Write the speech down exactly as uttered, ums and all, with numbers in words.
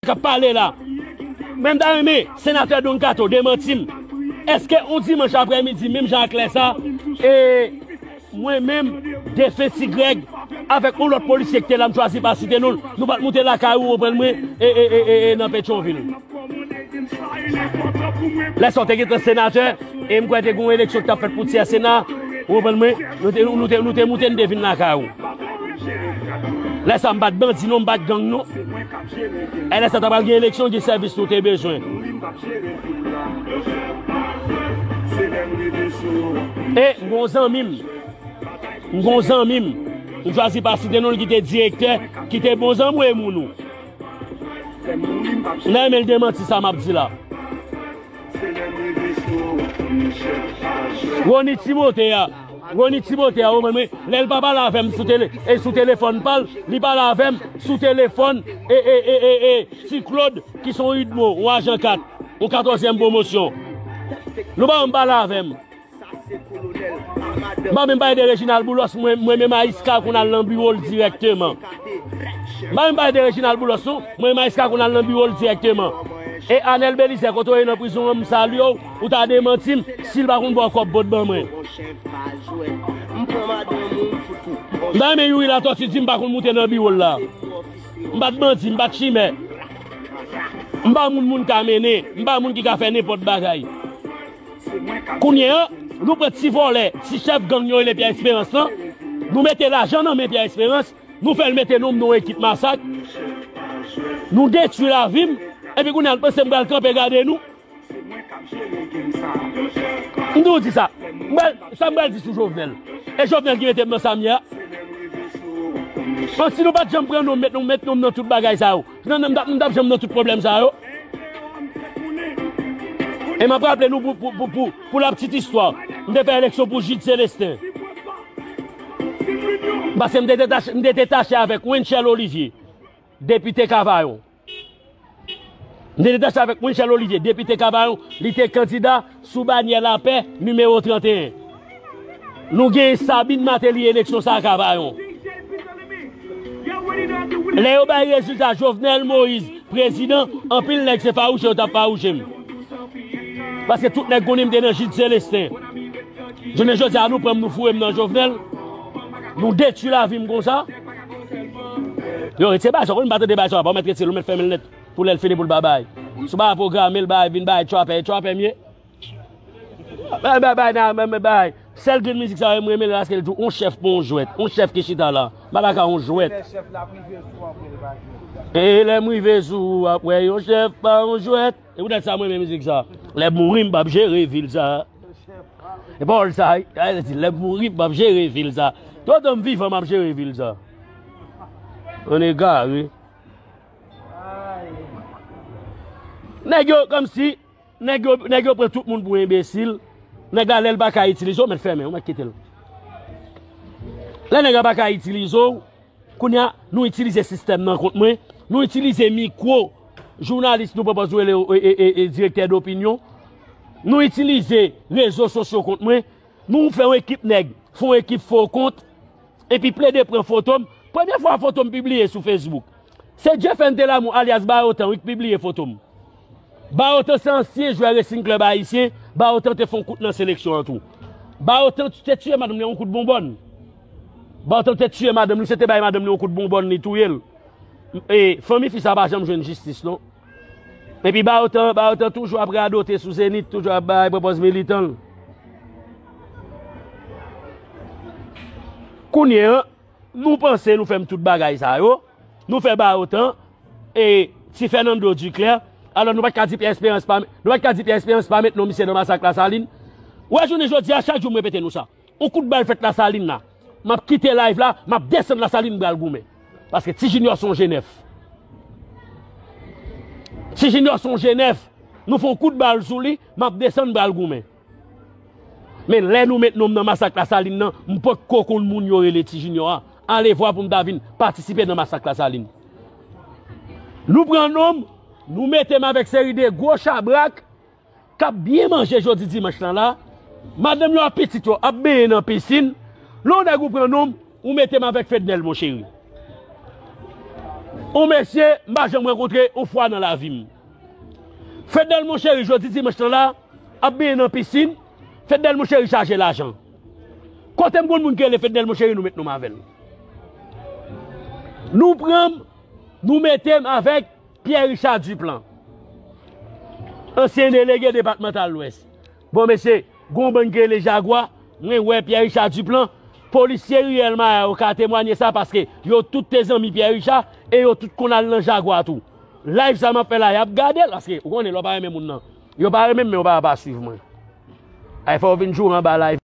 k ap pale la. Men m ta renmen senatè Don Kato demanti m. Èske yon dimanch aprèmidi, menm jan ak lè sa, e mwen menm, defen Ti Grèg, avèk yon lòt polisye ki te la, m chwazi pa site non l, nou pa t moute lakay ou, ou konprann mwen, e, e, e, e, e nan Petyonvil? Lè sa w te gentan senatè, e m kwè te gen yon eleksyon ki t ap fèt pou tyè sena, ou konprann mwen, nou te, nou te, nou te moute, n te vin lakay ou. Lè sa m pa t bandi non, m pa t gang non. E lè sa ta pral gen eleksyon, gen sèvis nou te bezwen. E m gon zanmi m, m gon zanmi m, m chwazi pa site non l, ki te direktè, ki te bon zanmi w e moun ou. M ta renmen l demanti sa m ap di la. Rony Timote a, Rony Timote a, ou konprann mwen, lè l pa pale avè m sou tele, e sou telefòn pa l, li pale avè m sou telefòn, e, e, e, e, e, Ti Claude, ki se yon UDMO, yon ajan kat, yon katòzyèm pwomosyon. Nou pa janm pale avè m. M pa menm pale de Reginald Boulos, mwen, mwen menm Maïska konn al nan biwo l dirèkteman. M pa menm pale de Reginald Boulos, non, mwen menm Maïska konn al nan biwo l dirèkteman. E Anèl Belizè, kote w ye nan prizon an, m salye w, ou ta demanti m, si l pa konn ba w kòb, pot ban mwen. M ta renmen Youri Latòti di m pa konn moute nan biwo l la. M pa t bandi, m pa t chimè. M pa moun moun ka mennen, m pa moun ki ka fè nenpòt bagay. Kounye a, nou pran ti vòlè, ti chèf gang yo rele Pyè Esperans lan, nou mete lajan nan men Pyè Esperans, nou fè l mete non m nan yon ekip masak, nou detwi lavi m, epi kounye a, nou panse m pral kanpe gade nou? M di w di sa. M pral, sa m pral di sou Jovenel? E Jovenel ki mete m nan sa m ye a? Bon, si nou pa t janm pran non m, met non, met non m nan tout bagay sa yo, nan, nan, m t ap, m t ap janm nan tout pwoblèm sa yo. E m ap raple nou pou, pou, pou, pou, pou la petite histoire, m te fè eleksyon pou Jude Célestin. Paske m te detache, m te detache avèk Wenchel Olivier, depite Kavayon. M te detache avèk Wenchel Olivier, depite Kavayon, li te kandida sou banyè Lapè, nimewo trannteyen. Nou genyen Sabine Martelly eleksyon sa a Kavayon. Lè yo bay rezilta Jovenel Moïse prezidan, anpil nèg se fawouche yo t ap fawouche m. Paske tout nèg konnen m te nan Jude Célestin. Jounen jodi a, nou pran m, nou foure m nan Jovenel. Nou detwi lavi m konsa. Yo, retire bagay sa, w konnen m pa tande bagay sa, pa w mèt retire l, ou mèt fèmen l nèt. Pou lè l fini pou l pa bay. Si w pa pwograme l, bay, vin bay trapè, e trapè m ye. Bay, bay, bay, nan, bay, bay, bay. Sèl grenn mizik sa yo, m renmen l paske l di w, on chèf pa on jwèt. On chèf ki chita la. M pa dakò on jwèt. E lè m rive sou ou, w ap wè yon chèf pa on jwèt. E poutèt sa m renmen mizik sa. Lè m mouri, m p ap jere vil sa. E pawòl sa, a, a, di, lè m mouri, m p ap jere vil sa. Toutan m vivan, m ap jere vil sa. On egare. Nèg yo, kòmsi, nèg yo, nèg yo pran tout moun pou enbesil. Nèg la, lè l pa ka itilize w, mèt fèmen, ou mèt kite l. Lè nèg la pa ka itilize w, kounye a, nou itilize sistèm nan kont mwen, nou itilize mikwo jounalis nou pran pòz nou rele, e, e, e, e, direktè dopinyon, nou itilize rezo sosyo kont mwen, nou fè yon ekip nèg, fè yon ekip fo kont, epi plede pran foto m. Premye fwa foto m pibliye sou Facebook, se Jefenn Telamou alyas Bayotan, wi, ki pibliye foto m. Bayotan se ansyen jwè Racing Club Ayisyen. Bayotan te fè yon kout nan seleksyon an tou. Bayotan te tiye madanm li yon kout bonbòn. Bayotan te tiye madanm li, se te bay madanm li yon kout bonbòn, li touye l. E fanmi fi sa pa janm jwenn jistis, non. Epi Bayotan, Bayotan toujou ap radote sou Zenith, toujou ap bay pwopòz militan l. Kounye an, nou panse nou fè m tout bagay sa yo. Nou fè Bayotan e Ti Fernando Duclair. Alò, nou pa t ka di Pierre Espérance pa, nou pa t ka di Pierre Espérance pa met non misye nan masak Lasalin. Ou wè, jounen jodi a, chak jou m repete nou sa. On kout bal fèt Lasalin la. M ap kite live la, m ap desann Lasalin, m pral goumen. Paske Ti Junior se on G nèf. Ti Junior se on G nèf. Nou fè on kout bal sou li, m ap desann, m pral goumen. Men lè nou met non m nan masak Lasalin nan, m potko konn moun yo rele Ti Junior a. Alevwa pou m ta vin patisipe nan masak Lasalin. Nou pran non m, nou mete m avèk seri de gwo chabrak k ap byen manje jodi dimanch lan la. Madanm yo ak pitit yo ap benyen nan pisin. Lè yon nèg ou pran non m, ou mete m avèk Fednel, moncheri. Yon mesye m pa janm rankontre yon fwa nan lavi m. Fednel Monchery jodi dimanch lan la ap benyen nan pisin. Fednel Monchery chaje lajan. Kote m konn moun ki rele Fednel Monchery, nou met non m avè l. Nou pran m, nou mete m avèk Pierre Richard Duplan, ansyen delege depatmantal Lwès. Bon, mesye, gon bann ki rele Jagwa, mwen wè Pierre Richard Duplan, polisye Riyèl Maya yo ka temwanye sa paske yo tout te zanmi Pierre Richard e yo tout konn al nan Jagwa tou. Live sa m ap fè la, y ap gade l paske ou konnen lè w pa renmen moun nan. Yo pa renmen m, men yo pa, pa swiv mwen. Ay, fò w vin joure anba live.